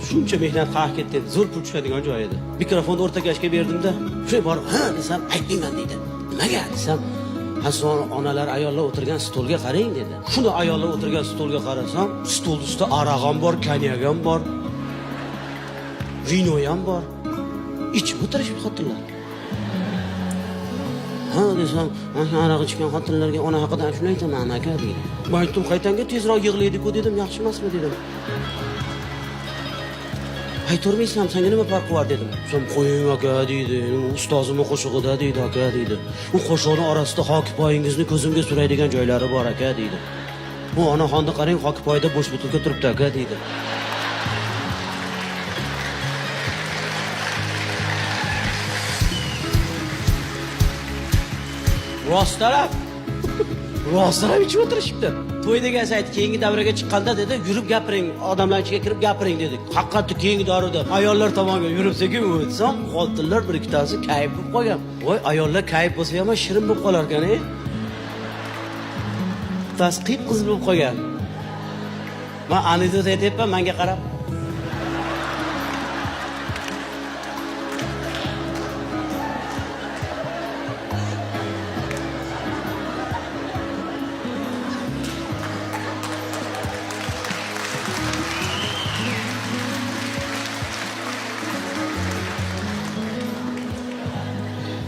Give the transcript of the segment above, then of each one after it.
Shuncha mehnat qayerga ketdi, zo'r pul tushadigan joy edi. Mikrofonni o'rtakashga berdimda, shunday borib, ha desam, aytmayman deydi. Nimaga desam, ha so'ng onalar, ayollar o'tirgan stolga qarang dedi. Shuni ayollar o'tirgan stolga qarasam, stol ustida aroq ham bor, konyak ham bor, vino ham bor. Ichib o'tirishibdi xotinlar. Ha desam, mana aroq ichgan xotinlarga ona haqida shuni aytaman aka deydi. Men aytdim, qaytanga tezroq yig'laydi-ku dedim, yaxshi emasmi dedim. Aytolmaysan, senga nima farqi bor dedim. Sen qo'ying aka deydi. Ustozimni qo'shig'ida deydi aka deydi. U qo'shiqning orasida hokipoyingizni ko'zimga suraydigan joylari bor aka deydi. Bu onaxonni qarang, hokipoyda bo'sh butilka turibdi aka deydi. Rostlarab. Rostlarab ichib o'tirishibdi. To'y degan sayt keyingi davraga chiqqanda dedi, yurib gapiring, odamlar ichiga kirib gapiring dedi. Haqiqatda keyingi davrada ayollar tomonga yurib sekin o'tsam, xotinlar bir ikkitasi kayf bo'lib qolgan. Voy, ayollar kayf bo'lsa ham shirin bo'lib qolar ekan, ey. Bittasi qip-qizil bo'lib qolgan. Men anekdot aytyapman, menga qarab.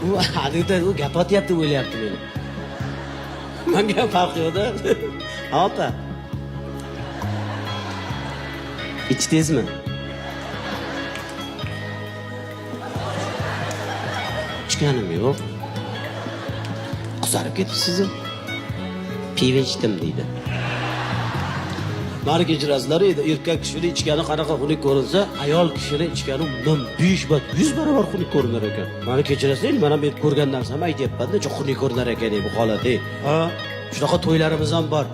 U anekdot, u gap otyapti deb o'ylayapti meni. Menga ham farqi yo'q-da. Ha, opa. Ichdingizmi? Ichganim yo'q. Qizarib ketibsiz. Pivo ichdim deydi. Mani kechirasizlar edi, erkak kishini ichgani qanaqa xunuk ko'rinsa, ayol kishini ichgani undan 5 bat 100 barobar xunuk ko'rinar ekan. Mani kechirasizlar, endi mana men ko'rgan narsamni aytyapman-da, xunuk ko'rinar ekan bu holat. Ha, shunaqa to'ylarimiz ham bor.